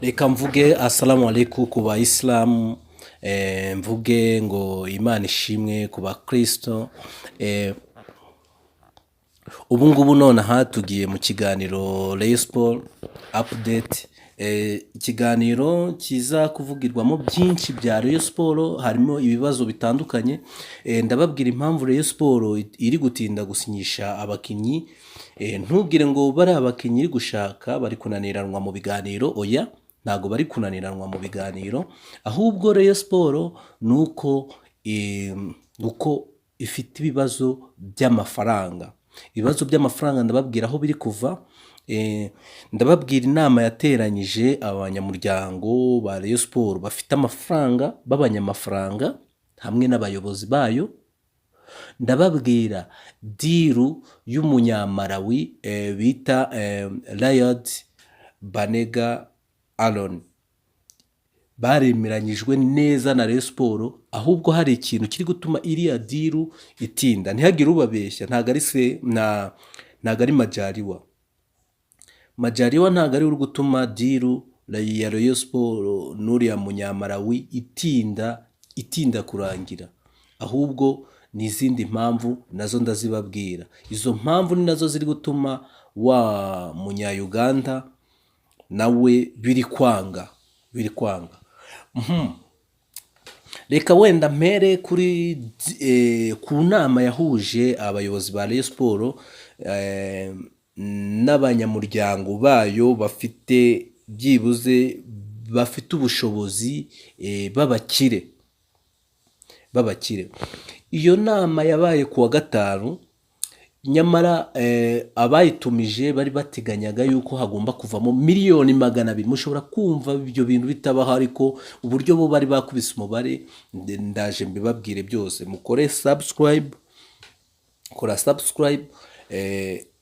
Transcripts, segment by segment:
Reka mvuge assalamu alaikum ku bayisilamu, mvuge ngo Imana ishimwe ku bakristo. Ubu ngubu nonaha tugiye mu kiganiro Rayon Sport update, ikiganiro kiza kuvugirwamo byinshi bya Rayon Sport, harimo ibibazo bitandukanye. Ndababwira impamvu Rayon Sport iri gutinda gusinyisha abakinnyi. Ntubwire ngo bariya abakinnyi iri gushaka bari kunaniranwa mu biganiro. Oya, ntabwo bari kunaniranwa mu biganiro, ahubwo Rayon Sport ni uko ifite ibibazo by'amafaranga. Ibibazo by'amafaranga ndababwira aho biri kuva. Ndababwira inama yateranyije abanyamuryango ba Rayon Sport bafite amafaranga, b'abanyamafaranga, hamwe n'abayobozi bayo. Ndababwira deal y'umunyamarawi bita Rayad Banega Aaron, baremeranyijwe neza na Rayon Sport, ahubwo hari ikintu kiri gutuma iriya deal itinda. Ntihagire ubabeshya, ntabwo ari se na ntabwo ari Majaliwa. Majaliwa ntabwo ari we uri gutuma deal ya Rayon Sport n'uriya munyamarawi itinda kurangira, ahubwo ni izindi mpamvu, nazo ndazibabwira. Izo mpamvu ni nazo ziri gutuma wa munya-Uganda nawe biri kwanga, biri kwanga. Reka wenda mpere kuri ku nama yahuje abayobozi ba Rayon Sport n'abanyamuryango bayo bafite byibuze bafite ubushobozi, b'abakire. Iyo nama yabaye ku wa gatanu, nyamara abayitumije bari bateganyaga yuko hagomba kuvamo miliyoni 200. Mushobora kumva ibyo bintu bitabaho, ariko uburyo bo bari bakubise umubare, ndaje mbibabwire byose. Mukore subscribe, kora subscribe.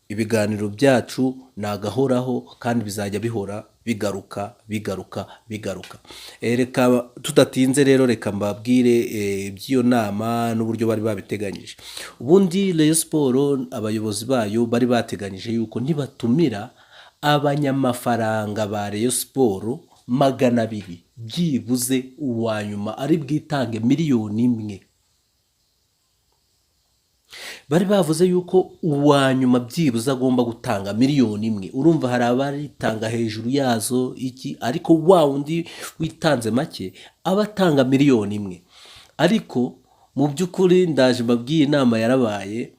Ibiganiro byacu ni agahoraho kandi bizajya bihora bigaruka, bigaruka, bigaruka. Reka tudatinze rero, reka mbabwire iby'iyo nama n'uburyo bari babiteganyije. Ubundi Rayon Sport, abayobozi bayo bari bateganyije yuko nibatumira abanyamafaranga ba Rayon Sport 200, byibuze uwa nyuma ari bwitange miliyoni 1. Bari bavuze yuko uwa nyuma byibuze agomba gutanga miliyoni 1. Urumva hari abaritanga hejuru yazo iki, ariko wa wundi witanze make aba atanga miliyoni 1. Ariko mu by'ukuri ndaje mbabwiye, inama yarabaye,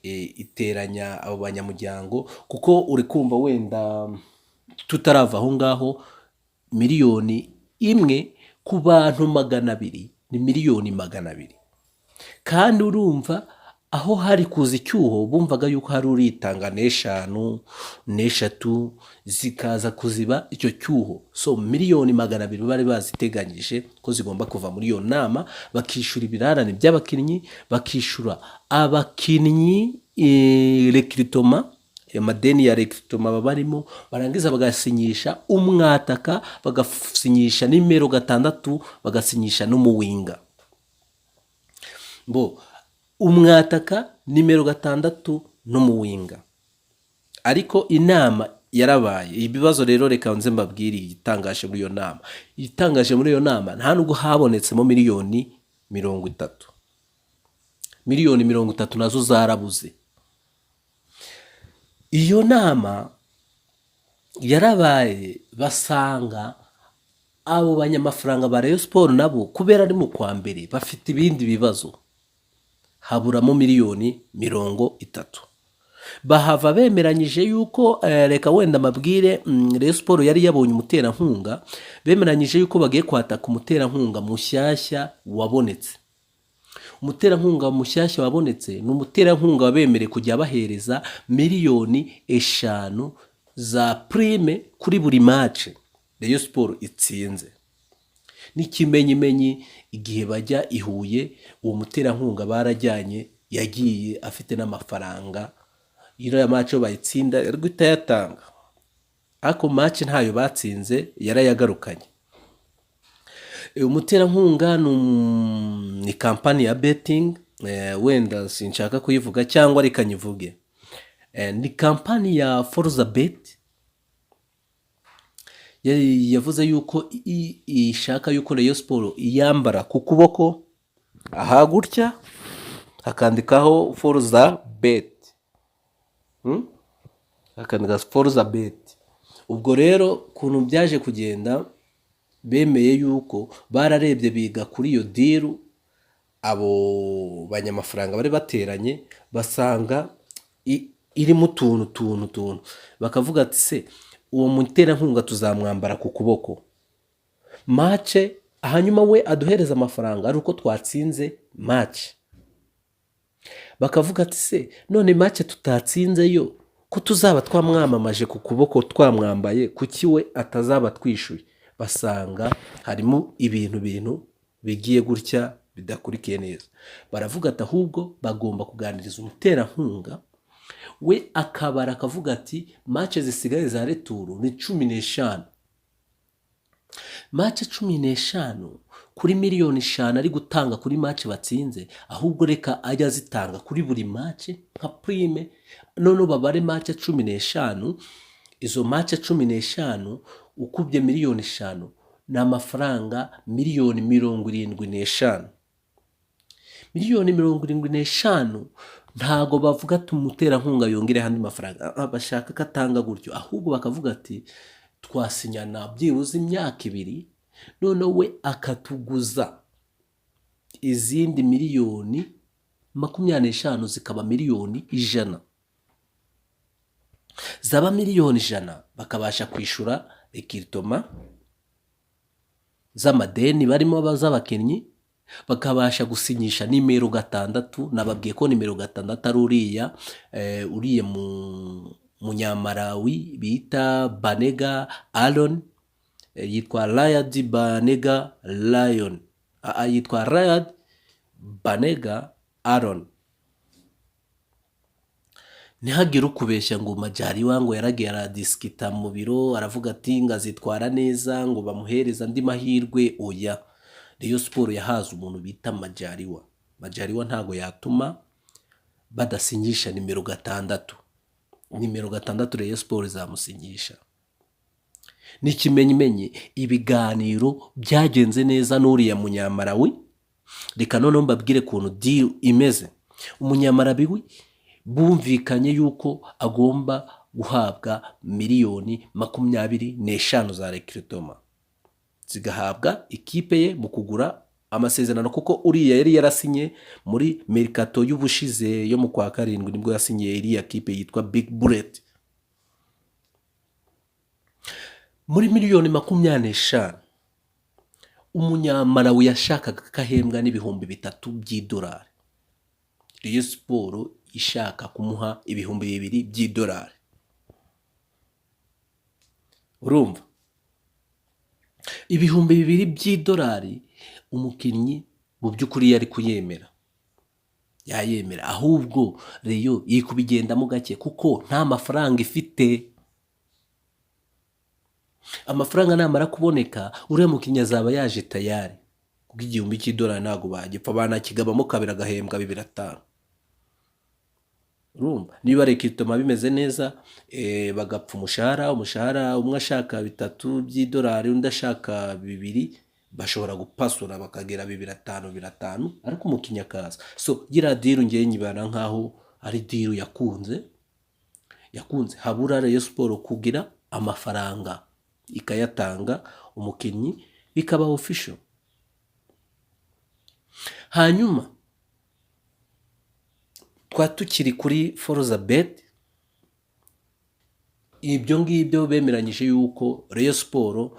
iteranya abo banyamuryango, kuko uri kumva wenda tutarava aho ngaho, miliyoni 1 ku bantu 200 ni miliyoni 200. Kandi urumva aho hari kuza icyuho, bumvaga yuko hari uritanga n'eshanu, n'eshatu, zikaza kuziba icyo cyuho. So miliyoni 200 bari baziteganyije ko zigomba kuva muri iyo nama, bakishyura ibirarane by'abakinnyi, bakishyura abakinnyi recrutement, amadeni ya recrutement baba barimo, barangiza bagasinyisha umwataka, bagasinyisha nimero 6, bagasinyisha n'umuwinger. Bo umwataka, nimero 6 n'umuwinger. Ariko inama yarabaye, ibibazo rero reka nze mbabwire igitangaje muri iyo nama. Igitangaje muri iyo nama, nta nubwo habonetsemo miliyoni 30. Miliyoni 30 nazo zarabuze. Iyo nama yarabaye, basanga abo banyamafaranga ba Rayon Sport nabo, kubera ari mu kwa mbere, bafite ibindi bibazo, haburamo miliyoni 30. Bahava bemeranyije yuko reka wenda mabwire, Rayon Sport yari yabonye umuterankunga. Bemeranyije yuko bagiye kwataka umuterankunga mushyashya wabonetse. Umuterankunga mushyashya wabonetse ni umuterankunga wabemereye kujya bahereza miliyoni 5 za prime kuri buri match Rayon Sport itsinze. N'ikimenyimenyi, igihe bajya i Huye, uwo muterankunga barajyanye, yagiye afite n'amafaranga. Iriya match iyo bayitsinda yari guhita ayatanga, ariko match ntayo batsinze, yarayagarukanye. Umuterankunga ni kampani ya betting, wenda sinshaka kuyivuga, cyangwa reka nyivuge. Ni kampani ya Forza Bet. Yavuze yuko ishaka yuko Rayon Sport iyambara ku kuboko aha gutya, hakandikaho Forzza Bet. Hakandika Forzza Bet. Ubwo rero ukuntu byaje kugenda, bemeye yuko bararebye, biga kuri iyo deal, abo banyamafaranga bari bateranye basanga irimo utuntu tuntu tuntu, bakavuga ati: "Se uwo muterankunga tuzamwambara ku kuboko match, hanyuma we aduhereza amafaranga ari uko twatsinze match?" Bakavuga ati: "Se none match tutatsinze yo, ko tuzaba twamwamamaje ku kuboko twamwambaye, kuki we atazaba twishyuye?" Basanga harimo ibintu bigiye gutya bidakurikiye neza. Baravuga ati ahubwo bagomba kuganiriza umuterankunga, we akabara akavuga ati match zisigaye za retour ni 15, match 15 kuri miliyoni 5 ari gutanga kuri match batsinze, ahubwo reka ajya azitanga kuri buri match nka prime. Noneho babare match 15, izo match 15 ukubye miliyoni 5 ni amafaranga miliyoni 75. Miliyoni 75, ntago bavuga ati umuterankunga yongereho andi mafaranga. Ah, bashaka ko atanga gutyo. Ahubwo bakavuga ati twasinyana byibuze imyaka 2, noneho we akatuguza izindi miliyoni 25, zikaba miliyoni 100. Zaba miliyoni 100, bakabasha kwishyura recrutement z'amadeni barimo z'abakinnyi, bakabasha gusinyisha nimero 6. Nababwiye ko nimero 6 ari uriya mu munyamarawi bita Banega Aaron, yitwa Rayad Banega Lion. Ah, yitwa Rayad Banega Aaron. Ntihagire ukubeshya ngo Majaliwa ngo yaragiye aradisikita mu biro, aravuga ati ngo azitwara neza, ngo bamuhereze andi mahirwe. Oya, Rayon Sport yahaze umuntu bita Majaliwa. Majaliwa ntago yatuma badasinyisha nimero 6. Nimero 6 Rayon Sport izamusinyisha. N'ikimenyimenyi, ibiganiro byagenze neza n'uriya munyamarawi. Reka noneho mbabwire ukuntu deal imeze. Umunyamarawi bumvikanye yuko agomba guhabwa miliyoni 25 za recrutement, zigahabwa ikipe ye mu kugura amasezerano, kuko uriya yari yarasinye muri mercato y'ubushize yo mu kwa karindwi, nibwo yasinyiye iriya kipe yitwa Big Bullet. Muri miliyoni 25, umunyamarawi yashakaga ko ahembwa n'3,000 by'idolari, Rayon Sport ishaka kumuha 2,000 by'idolari. Urumva 2,000 by'idolari, umukinnyi mu by'ukuri yari kuyemera, yayemera. Ahubwo Rayon iri kubigendamo gake kuko nta mafaranga ifite. Amafaranga namara kuboneka, uriya mukinnyi azaba yaje tayari, kuko 1,000 cy'idolari ntabwo bagipfa, banakigabamo kabiri agahembwa 2,500. Urumva niba recrutement bimeze neza, bagapfa umushahara, umwe ashaka 3 by'idolari, undi ashaka 2, bashobora gupasura bakagera 2,500, 2,500, ariko umukinnyi akaza. So iriya deal ngewe nyibara nkaho ari deal yakunze. Habura Rayon Sport kugira amafaranga ikayatanga, umukinnyi bikaba official. Hanyuma twa tukiri kuri Forzza Bet, ibyo ngibyo bemeranyije yuko Rayon Sport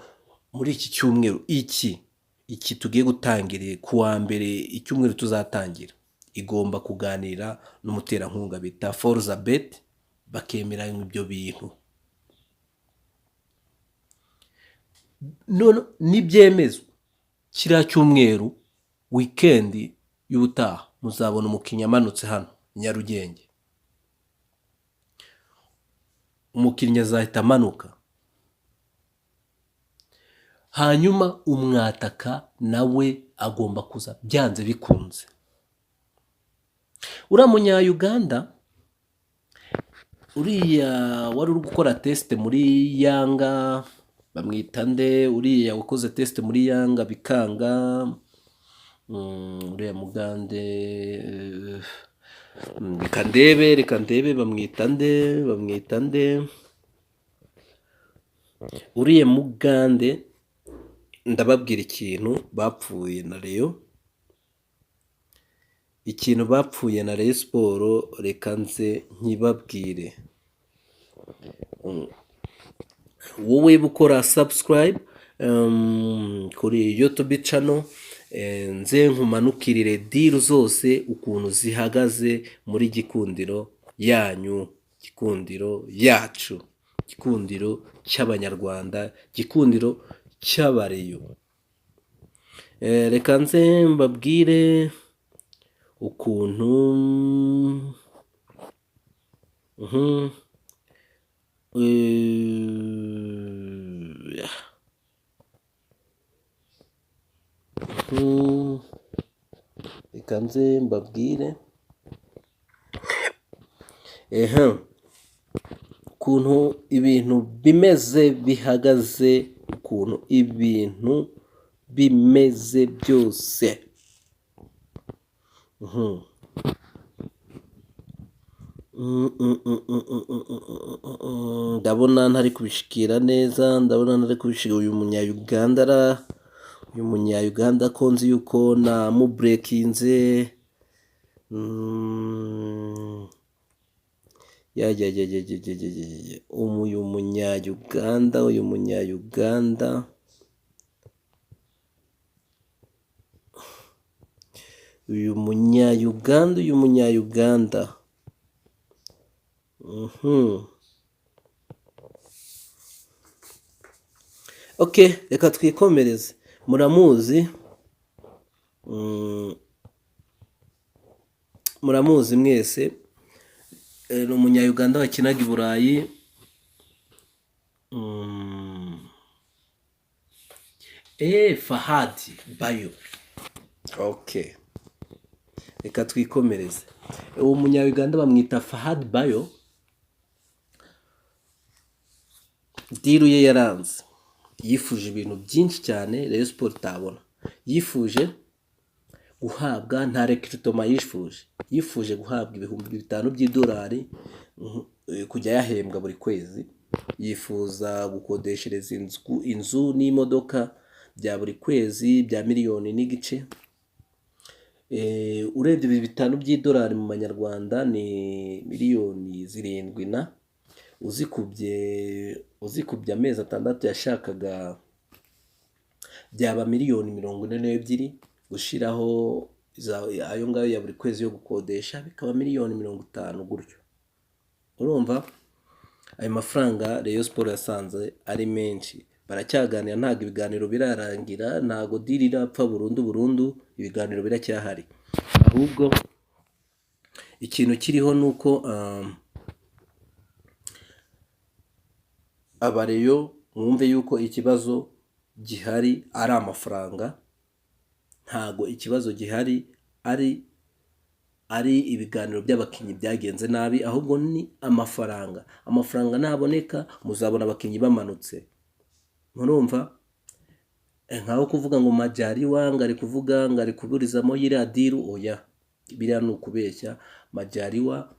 muri iki cyumweru iki tugiye gutangira ku wa mbere, icyumweru tuzatangira, igomba kuganira n'umuterankunga bita Forzza Bet, bakemeranya ibyo bintu. None nibyemezwa, kiriya cyumweru, weekend y'ubutaha, muzabona umukinnyi amanutse hano Nyarugenge. Umukinnyi azahita amanuka, hanyuma umwataka nawe agomba kuza byanze bikunze. Uriya munya-Uganda, uriya wari uri gukora test muri Yanga, Bamwita nde uriya wakoze test muri Yanga bikanga? Uriya mugande, reka ndebe bamwita nde, bamwita nde uriya mugande? Ndababwira ikintu bapfuye na Rayon, ikintu bapfuye na Rayon Sport, reka nze nkibabwire. Wowe ukora subscribe kuri YouTube channel, nze nkumanukirire deal zose ukuntu zihagaze muri Gikundiro yanyu, Gikundiro yacu, Gikundiro cy'Abanyarwanda, Gikundiro cy'Abareyo. Reka nze mbabwire ukuntu yeah. Reka nze mbabwire ehe ukuntu ibintu bimeze, bihagaze, ukuntu ibintu bimeze byose. Ndabona ntari kubishikira neza, ndabona ntari kubishikira. Uyu munya-Uganda ra, uyu munya-Uganda ko nzi yuko namuburekinze. Ya ya ya ya ya ya ya ya ya. Uyu munya-Uganda, uyu munya-Uganda, uyu munya-Uganda, uyu munya-Uganda. Okay, reka twikomereze. Muramuzi, muramuzi mwese. Ni umunya-Uganda wakinaga i Burayi. Fahad Bayo. Okay, reka twikomereze. Uwo munya-Uganda bamwita Fahad Bayo. Deal ye yaranze. Yifuje ibintu byinshi cyane Rayon Sport itabona. Yifuje guhabwa, nta recruitment yifuje, yifuje guhabwa 5000 by'idolari, kujya yahembwa buri kwezi. Yifuza gukodeshereza inzu n'imodoka bya buri kwezi bya 1.5 miliyoni. Urebye ibi bitanu by'idolari mu manyarwanda ni miliyoni 7 na uzikubye amezi 6 yashakaga byaba miliyoni 42, gushiraho ayo ngayo ya buri kwezi yo gukodesha bikaba miliyoni 50 gutyo. Urumva ayo mafaranga Rayon Sport yasanze ari menshi. Baracyaganira, ntabwo ibiganiro birarangira, ntabwo deal irapfa burundu burundu, ibiganiro biracyahari. Ahubwo ikintu kiriho ni uko Abareyo mwumve yuko ikibazo gihari ari amafaranga, ntago ikibazo gihari ari ibiganiro by'abakinnyi byagenze nabi, ahubwo ni amafaranga. Amafaranga naboneka muzabona abakinnyi bamanutse. Murumva nkaho kuvuga ngo Majaliwa ngo ari kuvuga ngo ari kuburizamo iriya deal, oya, biriya ni ukubeshya. Majaliwa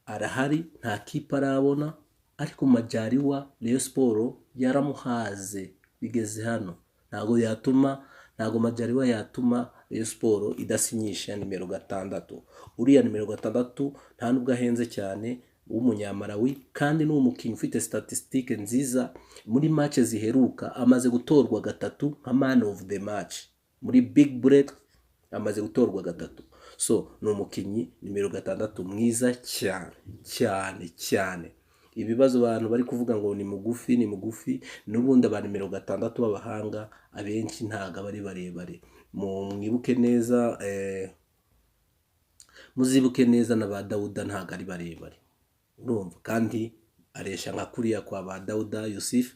arahari, nta kipe arabona, ariko Majaliwa Rayon Sport yaramuhaze bigeze hano. Ntago yatuma, ntago Majaliwa yatuma Rayon Sport idasinyisha nimero 6. Uriya nimero 6 nta nubwo ahenze cyane, w'umunyamarawi, kandi ni umukinnyi ufite statistique nziza. Muri match ziheruka amaze gutorwa gatatu nka man of the match muri Big Bullets, amaze gutorwa gatatu. So ni umukinnyi nimero 6 mwiza cyane cyane cyane. Ibibazo abantu bari kuvuga ngo ni mugufi, ni mugufi, n'ubundi aba nimero 6 b'abahanga abenshi ntago aba ari barebare. Mwibuke neza, muzibuke neza na ba Dawuda ntago ari barebare, urumva, kandi aresha nka kuriya kwa ba Dawuda Yusuf.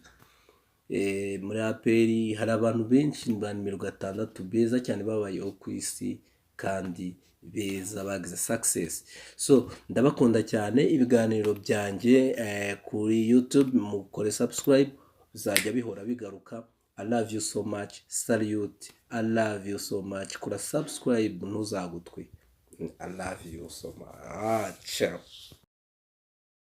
Muri APR hari abantu benshi ba nimero 6 beza cyane babayeho ku isi kandi beza bagize success. So ndabakunda cyane, ibiganiro byanjye kuri YouTube mukore subscribe. Bizajya bihora bigaruka. I love you so much. Salute. I love you so much. Kora subscribe, ntuzagutwe. I love you so much.